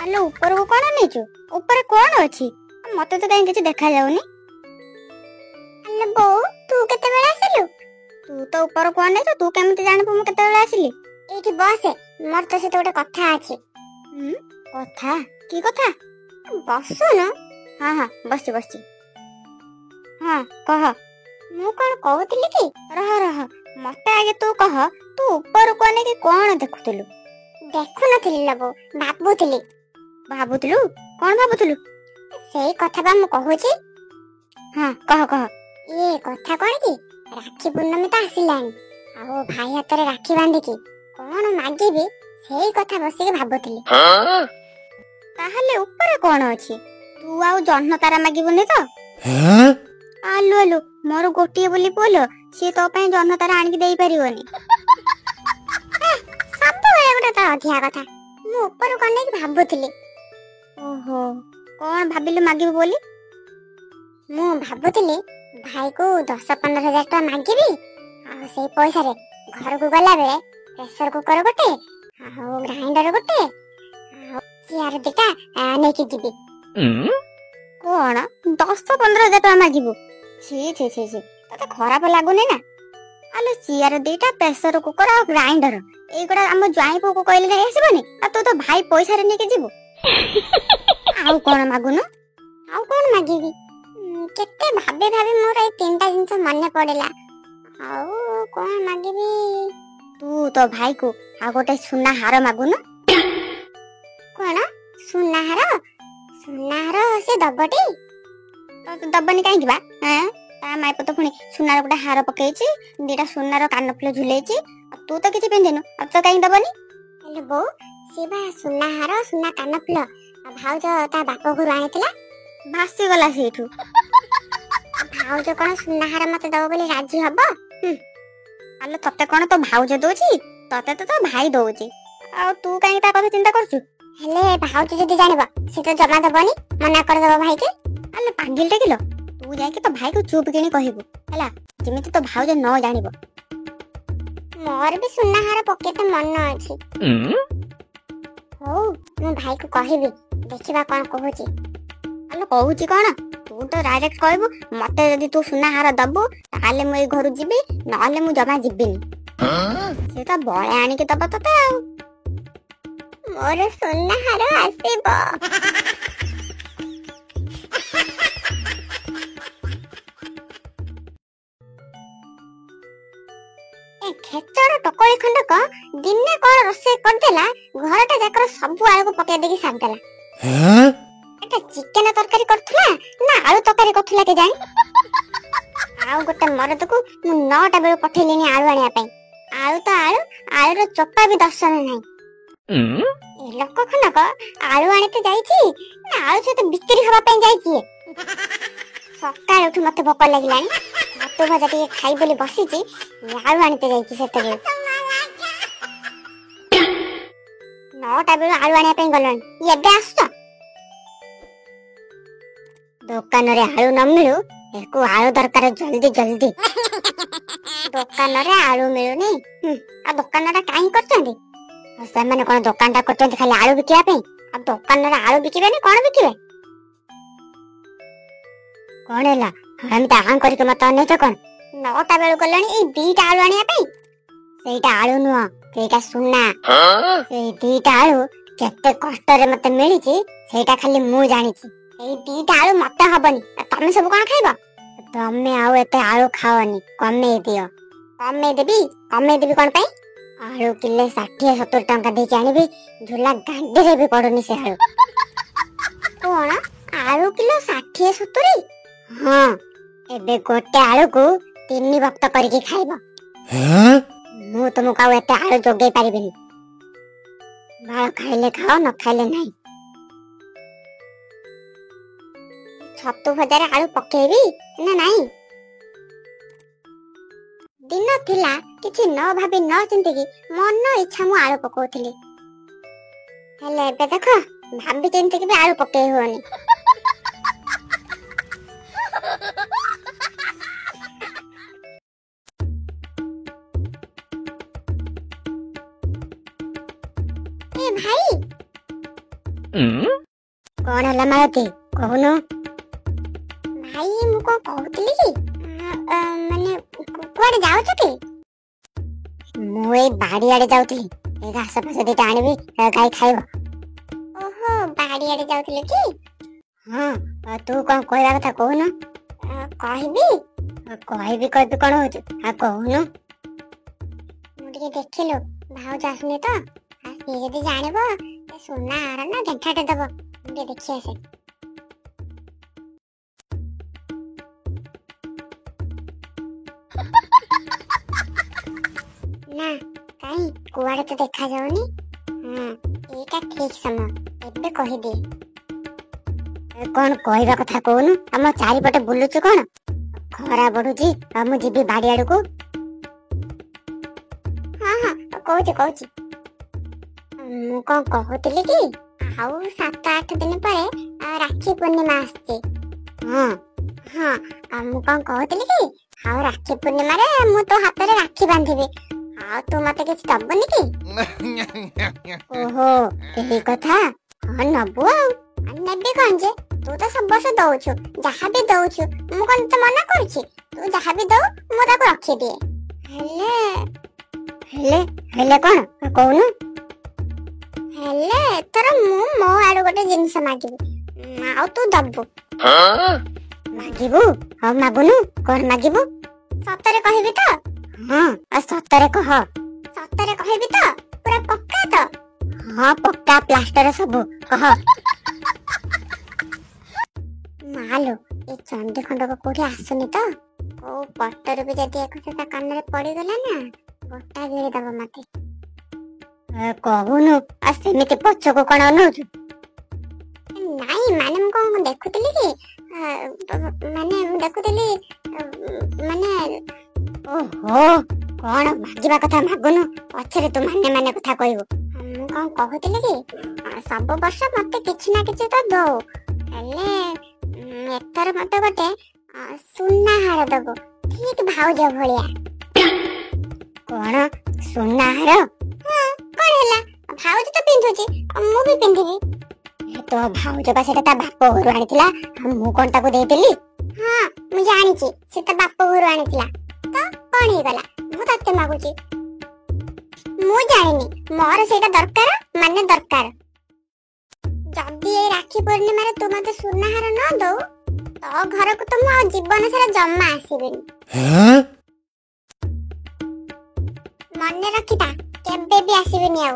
ଆଲୋ, ଉପରକୁ କଣ ନେଇଛୁ? ଉପରେ କଣ ଅଛି? ମତେ ତ କାହିଁ କିଛି ଦେଖାଯାଉନି। ଆଲୋ ବୋଉ, ତୁ କେତେବେଳେ ଆସିଲୁ? ତୁ ତ ଉପରକୁ ଅନେଇଛୁ, ତୁ କେମିତି ଜାଣିବୁ ମୁଁ କେତେବେଳେ ଆସିଲି? ଏଇଠି ବସେ, ମୋର ତୋ ସହିତ ଗୋଟେ କଥା ଅଛି। କଥା? କି କଥା? ବସୁନୁ। ହଁ ହଁ, ବସିଛି ବସିଛି। ହଁ କହ। ମୁଁ କଣ କହୁଥିଲି କି, ରହ ରହ, ମତେ ଆଗେ ତୁ କହ, ତୁ ଉପରକୁ ଅନେଇକି କଣ ଦେଖୁଥିଲୁ? ଦେଖୁନଥିଲି ଲୋ ବୋଉ, ଭାବୁଥିଲି। ଭାବୁଥିଲୁ? କଣ ଭାବୁଥିଲୁ? ସେଇ କଥା ବା ମୁଁ କହୁଛି। ହଁ କହ କହ। ଇଏ କଥା କଣ କି, ରାକ୍ଷୀ ପୂର୍ଣ୍ଣମୀ ତ ଆସିଲାଣି, ଆଉ ଭାଇ ହାତରେ ରାକ୍ଷୀ ବାନ୍ଧିକି କଣ ମାଗିବି ସେଇ କଥା ବସିକି ଭାବୁଥିଲି। ତାହେଲେ ଉପରେ କଣ ଅଛି? ତୁ ଆଉ ଜହ୍ନ ତାରା ମାଗିବୁନି ତ? ଆଲୁ ଆଲୁ, ମୋର ଗୋଟିଏ ବୋଲି ପୁଅ ଲୋ, ସିଏ ତୋ ପାଇଁ ଜହ୍ନ ତାରା ଆଣିକି ଦେଇପାରିବନି। ସବୁବେଳେ ଗୋଟେ ତ ଅଧିକା କଥା। ମୁଁ ଉପରକୁ ଅନେଇକି ଭାବୁଥିଲି। ଓହୋ, କଣ ଭାବିଲୁ ମାଗିବୁ ବୋଲି? ମୁଁ ଭାବୁଥିଲି ଭାଇକୁ 10-15 ହଜାର ଟଙ୍କା ମାଗିବି, ଆଉ ସେଇ ପଇସାରେ ଘରକୁ ଗଲାବେଳେ ପ୍ରେସର କୁକର ଗୋଟେ, ଆଉ ଗ୍ରାଇଣ୍ଡର ଗୋଟେ, ଆଉ ଚେୟାର ଦିଟା ନେଇକି ଯିବି। କଣ 10-15 ହଜାର ଟଙ୍କା ମାଗିବୁ? ଛି ଛି ଛି ଛି, ତତେ ଖରାପ ଲାଗୁନି ନା? ଆଲୋ, ଚେୟାର ଦିଟା, ପ୍ରେସର କୁକର ଆଉ ଗ୍ରାଇଣ୍ଡର, ଏଇଗୁଡା ଆମ ଜ୍ୱାଇଁ ପୁଅକୁ କହିଲେ ନେଇ ଆସିବନି? ଆଉ ତୁ ତ ଭାଇ ପଇସାରେ ନେଇକି ଯିବୁ? ଆଉ କଣ ମାଗୁନୁ? ଆଉ କଣ ମାଗିବି? କେତେ ଭାବି ଭାବି ମୋର ଏଇ ତିନିଟା ଜିନିଷ ମନେ ପଡିଲା। ଆଉ କଣ ମାଗିବି? ତୁ ତୋ ଭାଇକୁ ଆଉ ଗୋଟେ ସୁନା ହାର ମାଗୁନୁ। କଣ ସୁନା ହାର? ସୁନା ହାର ସେ ଦବଟି? ଦବନି କାହିଁକି ବା? ତା ମାଇପ ତ ପୁଣି ସୁନାର ଗୋଟେ ହାର ପକେଇଛି, ଦିଟା ସୁନାର କାନଫୁଲ ଝୁଲେଇଛି, ଆଉ ତୁ ତ କିଛି ପିନ୍ଧିନୁ, ଆଉ ତ କାହିଁକି ଦବନି? ହେଲେ ବୋଉ, ସିଏ ବା ସୁନା ହାର ସୁନା କାନଫୁଲ ଆଉ ଭାଉଜ ତା ବାପ ଘରୁ ଆଣିଥିଲା, ଭାସିଗଲା ସେଇଠୁ। ଭାଉଜ କଣ ସୁନା ହାର ମତେ ଦବ ବୋଲି ରାଜି ହବ? ଆଲୋ, ତତେ କଣ ତୋ ଭାଉଜ ଦଉଛି? ତତେ ତ ତୋ ଭାଇ ଦଉଛି, ଆଉ ତୁ କାହିଁକି ତା କଥା ଚିନ୍ତା କରୁଛୁ? ହେଲେ ଭାଉଜ ଯଦି ଜାଣିବ, ସେ ତ ଜମା ଦବନି, ମନା କରିଦବ ଭାଇକି। ଆଲୋ ପାଗିଲଟା କିଲୋ, ତୁ ଯାଇକି ତୋ ଭାଇକୁ ଚୁପ୍ କିଣି କହିବୁ ହେଲା, ଯେମିତି ତୋ ଭାଉଜ ନ ଜାଣିବ। ମୋର ବି ସୁନା ହାର ପକେଇତେ ମନ ଅଛି। ହଉ, ମୁଁ ଭାଇକୁ କହିବି, ଦେଖିବା କଣ କହୁଛି। ଆଲୋ କହୁଛି କଣ? ତୁ ତ ଡାଇରେକ୍ଟ କହିବୁ, ମତେ ଯଦି ତୁ ସୁନା ହାର ଦବୁ ତାହେଲେ ମୁଁ ଏଇ ଘରୁ ଯିବି, ନହେଲେ ମୁଁ ଜମା ଯିବିନି। ସେ ତ ବଳେ ଆଣିକି ଦବ ତତେ, ଆଉ ମୋର ସୁନା ହାର ଆସିବ। ଏ ଖେଚଡ ଟକଳି ଖଣ୍ଡକ ଦିନେ କଣ ରୋଷେଇ କରିଦେଲା, ଘରଟା ଯାକର ସବୁ ଆଳୁକୁ ପକେଇ ଦେଇକି ସାରିଦେଲା। ଏଟା ଚିକେନ ତରକାରୀ କରୁଥିଲା ନା ଆଳୁ ତରକାରୀ କରୁଥିଲା କେଜାଣି। ଆଉ ଗୋଟେ ମରଦକୁ ମୁଁ 9ଟା ବେଳୁ ପଠେଇଲିଣି ଆଳୁ ଆଣିବା ପାଇଁ। ଆଳୁ ତ ଆଳୁ, ଆଳୁର ଚୋପା ବି ଦର୍ଶନ ନାହିଁ। ଏ ଲୋକ ଖଣ୍ଡକ ଆଳୁ ଆଣିତେ ଯାଇଛି ନା ଆଳୁ ସହିତ ବିକ୍ରି ହବା ପାଇଁ ଯାଇଛି? ସକାଳୁ ଉଠି ମତେ ଭୋକ ଲାଗିଲାଣି, ଛତୁ ଭଜା ଟିକେ ଖାଇ ବୋଲି ବସିଛି, ଆଳୁ ଆଣିତେ ଯାଇଛି ସେତେବେଳୁ। 9ଟା ବେଳୁ ଆଳୁ ଆଣିବା ପାଇଁ ଗଲଣି, ଏବେ ଆସୁଛ? ଦୋକାନରେ ଆଳୁ ନ ମିଳୁ, ଏକୁ ଆଳୁ ଦରକାର ଜଲ୍ଦି ଜଲ୍ଦି। ଦୋକାନରେ ଆଳୁ ମିଳୁନି, ଆଉ ଦୋକାନଟା କାହିଁ କରିଛନ୍ତି? ସେମାନେ କଣ ଦୋକାନଟା କରିଛନ୍ତି ଖାଲି ଆଳୁ ବିକିବା ପାଇଁ? ଆଉ ଦୋକାନରେ ଆଳୁ ବିକିବେନି କଣ ବିକିବେ? କଣ ହେଲା ଏମିତି ଆଁ କରିକି ମତେ ଅନେଇଛ କଣ? 9ଟା ବେଳୁ ଗଲେଣି ଏଇ ଦିଟା ଆଳୁ ଆଣିବା ପାଇଁ। ସେଇଟା ଆଳୁ ନୁହଁ, ସେଇଟା ସୁନା। ସେଇ ଦିଟା ଆଳୁ କେତେ କଷ୍ଟରେ ମତେ ମିଳିଛି ସେଇଟା ଖାଲି ମୁଁ ଜାଣିଛି। ଏଇ ଦିଟା ଆଳୁ ମତେ ହବନି, ତମେ ସବୁ କଣ ଖାଇବ? ତମେ ଆଉ ଏତେ ଆଳୁ ଖାଅନି, କମେଇ ଦିଅ। କମେଇ ଦେବି? କମେଇ ଦେବି କଣ ପାଇଁ? ଆଳୁ କିଲେ 60-70 ଟଙ୍କା ଦେଇକି ଆଣିବି, ଝୁଲା ଗାଣ୍ଡିରେ ବି ପଡୁନି ସେ ଆଳୁ। କଣ ଆଳୁ କିଲୋ 60-70? ହଁ, ଏବେ ଗୋଟେ ଆଳୁକୁ 3 ବକ୍ତ କରିକି ଖାଇବ। ମୁଁ ତୁମକୁ ଆଉ ଏତେ ଆଳୁ ଯୋଗେଇ ପାରିବିନି। ବାଳ ଖାଇଲେ ଖାଅ, ନ ଖାଇଲେ ନାହିଁ। ଛତୁ ଭଜାରେ ଆଳୁ ପକେଇବି ନା ନାଇଁ? ଦିନ ଥିଲା କିଛି ନ ଭାବି ନ ଚିନ୍ତିକି ମନ ଇଚ୍ଛା ମୁଁ ଆଳୁ ପକଉଥିଲି, ହେଲେ ଏବେ ଦେଖ ଭାବି ଚିନ୍ତିକି ବି ଆଳୁ ପକେଇ ହୁଅନି। ଏ ଭାଇ, କଣ ହେଲା ମାଳତୀ, କହୁନୁ? ଭାଇ, ମୁଁ କଣ କହୁଥିଲି କି, ମାନେ କୁଆଡେ ଯାଉଛୁ କି? ମୁଁ ଏଇ ବାଡିଆଡେ ଯାଉଥିଲି, ଏଇ ଘାସ ଫାସ ଦିଟା ଆଣିବି, ଗାଈ ଖାଇବ। ଓହୋ, ବାଡିଆଡେ ଯାଉଥିଲୁ କି? ହଁ, ତୁ କଣ କହିବା କଥା କହୁନୁ? କହିବି କହିବି କହିବି କଣ ହଉଛୁ, ଆଉ କହୁନୁ। ମୁଁ ଟିକେ ଦେଖିଲୁ ଭାଉଜ ଆସୁନି ତ, ଆଉ ସିଏ ଯଦି ଜାଣିବ ସୁନା ହାର ନା ଗେଣ୍ଠାଟେ ଦବ। ମୁଁ ଟିକେ ଦେଖି ଆସେ। ନା କାଇଁ କୁଆଡେ ତ ଦେଖାଯାଉନି। ହଁ, ଏଇଟା ଠିକ ସମୟ, ଏବେ କହିଦିଏ। କଣ କହିବା କଥା କହୁନୁ, ଆମ ଚାରିପଟେ ବୁଲୁଛୁ କଣ? ଖରା ବଢୁଛି, ଆଉ ମୁଁ ଯିବି ବାଡିଆଡକୁ। ହଁ ହଁ, କହୁଛି କହୁଛି। ମୁଁ କଣ କହୁଥିଲି କି, ଆଉ 7-8 ଦିନ ପରେ ରାକ୍ଷୀ ପୂର୍ଣ୍ଣିମା ଆସୁଛି। ହଁ ହଁ, ଆଉ ମୁଁ କଣ କହୁଥିଲି କି, ଆଉ ରାକ୍ଷୀ ପୂର୍ଣ୍ଣିମାରେ ମୁଁ ତୋ ହାତରେ ରାକ୍ଷୀ ବାନ୍ଧିବି, ଆଉ ତୁ ମତେ କିଛି ଦବୁନି କି? ଓହୋ, ଏଇ କଥା? ହଁ, ନବୁ। ଆଉ ନେବି କଣ ଯେ, ତୁ ତ ସବୁ ବର୍ଷ ଦଉଛୁ, ଯାହା ବି ଦଉଛୁ, ମୁଁ କଣ ତତେ ମନା କରୁଛି? ତୁ ଯାହା ବି ଦଉ ମୁଁ ତାକୁ ରଖିଦିଏ। ହେଲେ ହେଲେ ହେଲେ କଣ କହୁନୁ? ହେଲେ ଏଥର ମୁଁ ମୋ ଆଡୁ ଗୋଟେ ଜିନିଷ ମାଗିବି, ଆଉ ତୁ ଦବୁ। ମାଗିବୁ? ହଉ ମାଗୁନୁ, କଣ ମାଗିବୁ? ସତରେ କହିବି ତ? ହଁ, ଆଉ ସତରେ କହ। ସତରେ କହିବି ତ? ପୁରା ପକ୍କା ତ? ହଁ ପକ୍କା, ପ୍ଲାଷ୍ଟର ସବୁ, କହ। ମାଲୋ, ଏ ଚଣ୍ଡି ଖଣ୍ଡକ କୋଉଠି ଆସୁନି ତ? କୋଉ ପଟରୁ ବି ଯଦି ଏକ ତା କାନରେ ପଡିଗଲା ନା, ଗୋଟା ଗିଳିଦବ ମତେ। କହୁନୁ, ଆଉ ସେମିତି ପଛକୁ କଣ ଅନଉଛୁ? ନାଇଁ ମାନେ ମୁଁ କଣ ଦେଖୁଥିଲି କି, ମାନେ ମୁଁ ଦେଖୁଥିଲି ମାନେ। ଓହୋ, କଣ ମାଗିବା କଥା ମାଗୁନୁ, ପଛରେ ତୁ ମାନେ ମାନେ କଥା କହିବୁ। ମୁଁ କଣ କହୁଥିଲି କି, ସବୁ ବର୍ଷ ମତେ କିଛି ନା କିଛି ତ ଦଉ, ହେଲେ ଏଥର ମତେ ଗୋଟେ ସୁନା ହାର ଦବୁ, ଠିକ ଭାଉଜ ଭଳିଆ। କଣ, ସୁନା ହାର? ହଁ, କଣ ହେଲା? ଭାଉଜ ତ ପିନ୍ଧୁଛି, ମୁଁ ବି ପିନ୍ଧିବି। ତୋ ଭାଉଜ ବା ସେଟା ତା ବାପ ଘରୁ ଆଣିଥିଲା, ମୁଁ କଣ ତାକୁ ଦେଇଥିଲି? ହଁ ମୁଁ ଜାଣିଛି, ସେ ତା ବାପ ଘରୁ ଆଣିଥିଲା ତ କଣ ହେଇଗଲା? ମୁଁ ତତେ ମାଗୁଛି। ମୁଁ ଜାଣିନି, ମୋର ସେଇଟା ଦରକାର ମାନେ ଦରକାର। ଯଦି ଏଇ ରାକ୍ଷୀ ପୂର୍ଣ୍ଣିମାରେ ତୁ ମତେ ସୁନାହାର ନ ଦଉ, ତୋ ଘରକୁ ତ ମୁଁ ଆଉ ଜୀବନ ସାରା ଜମା ଆସିବିନି। ମନେ ରଖିଥା, କେବେ ବି ଆସିବିନି ଆଉ।